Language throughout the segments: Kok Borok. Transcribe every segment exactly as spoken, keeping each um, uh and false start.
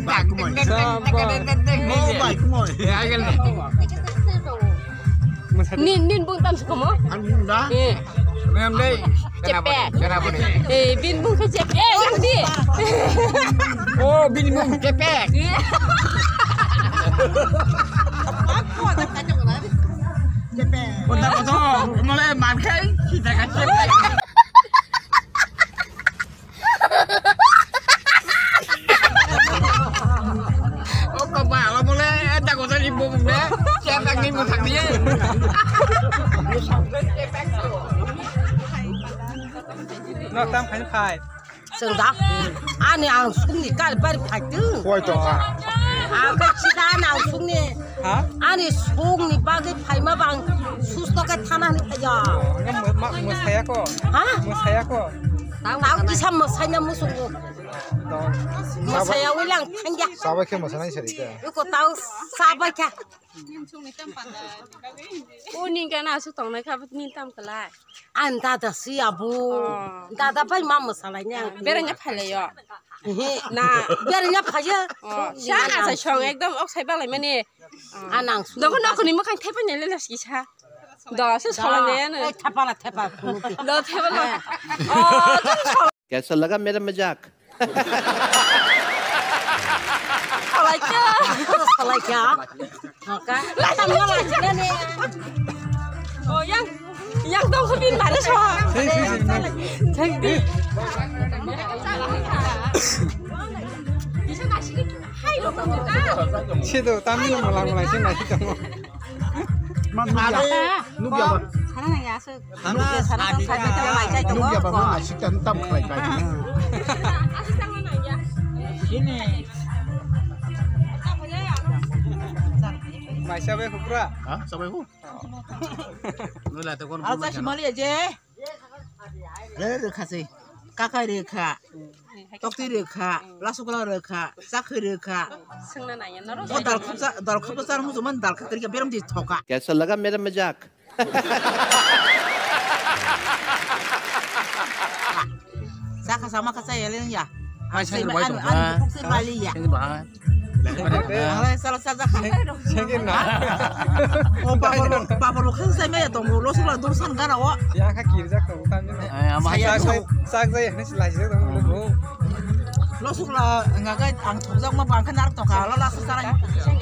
Bai kumoi. Sabo. Mo bai kumoi. Nin, nin bung tam sukomo? Ang bung da? Eh. Mem dei. Cepek. Kenapa nih? Eh, bin bung ke cepek. Eh, yang di. Oh, bin bung cepek. Eh. Cepek. Kota kota, mulai makan kita kan cepek. O kok ba, alo mole, eta ko tadi bung ne, siapa ni mo thang dia. No tam khai khai. Sengda, ani ang sungni kal bar phai tu. Koi to ka. Ang ka chida ani ang sungni. Ha? Ani sungni bagwi phaima bang susto ke thana ni ya. Mo saya ko. Ha? Mo saya ko. Tau kisa mo saya mo sungu. Mo saya wilang thangya. Sabai khe mo sanai sari ka. Ko tau sabai kha. O ning kana su tongnai kha ni tam kala. An dada si abu. Oh. Dada bai ma mo salai ni ang. Beranya phale yo. He. Na. Beranya phaya. Oh, sana sa song ekdom ok sai balai mani. Anang su. Doko nokoni mokhang thepai nai le las kisa. Do se salai ne. Thapa la thepa. Do thepa la. Oh, कैसा लगा मेरा मजाक? Salai kya? Salai kya? Maka. Latam no lai china ne. Oh, yang, yang dong ko bin bare so. Sing, sing, sing, sing. Sing di. Hai lo ko ka. Sido tamni malang malang sing nai tamo. Nugya ba. Sana na ya so. Sana na ya so. Nugya ba ma asik tan tam khlai bai. Sini. Mai sabai hukra. Ha? Sabai hu. Nula to kon. Asa simali aje. Re re khasi. Kakai re kha. Tokti re kha. Lasukla re kha. Sakhi re kha. Swngna nai ya noro. O dal khupsa, dal khupsa musuman dal khakri ka beram di thoka. कैसा लगा मेरा मजाक? Saka sama ka saya leng ya. Hai, saya anu, anu, bukhuk saya bali ya. Hai, salah saja. Sengkin na. Oh, papa lo, papa lo kan saya maya tong lo sula dur san gara wa. Ya ka kirja ko kan ni. Saya sak saya ni sila sila tong lo. Lo sula ngagai ang thokjak ma bangkha nar tong ka lo la sala.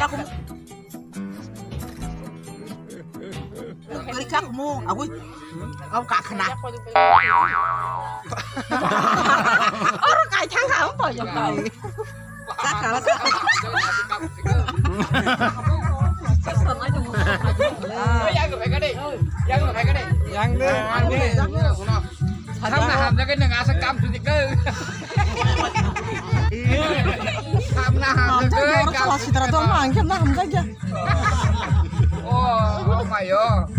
Aku Kari kak mo, agui. Au kak khna. Oro kai thang kha, um, poi jong tau. Kak kha, kak kha. Yang de, yang de. Samna hamjak nang asa kam sudi ke. Samna hamjak. Sitra dong mangkem na hamjak ya. Oh, oh my oh.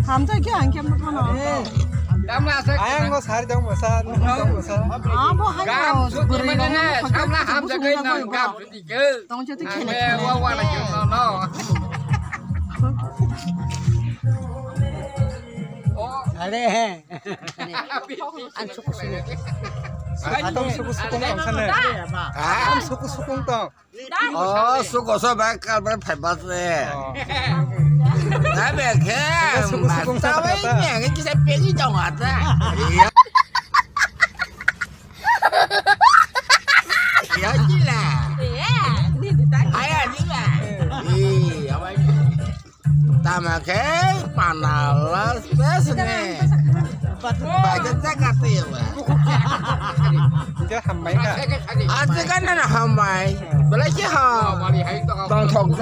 Hamjak ya angkem na kono. Damla asa. Ayang go sari dong masa, dong masa. Abo hai. Gam sudi mana na, samna hamjak nang kam sudi ke. Tong jati khele. Wa wa la no no. Oh. Are. An suku suku. Atom suku suku tong sana. Atom suku suku tong. Oh, suku so ba kal ba phai ba se. Na be khe. Suku suku tong sana. Ni ngi kisa pe ni tong ata. Ya gila. Aya gila. Ih, apa ini? Tama khe panala spes ne. Baca cakap ya, Pak. Dia hambai ka. Ati kan na hambai. Belai sih ha. Tong thok.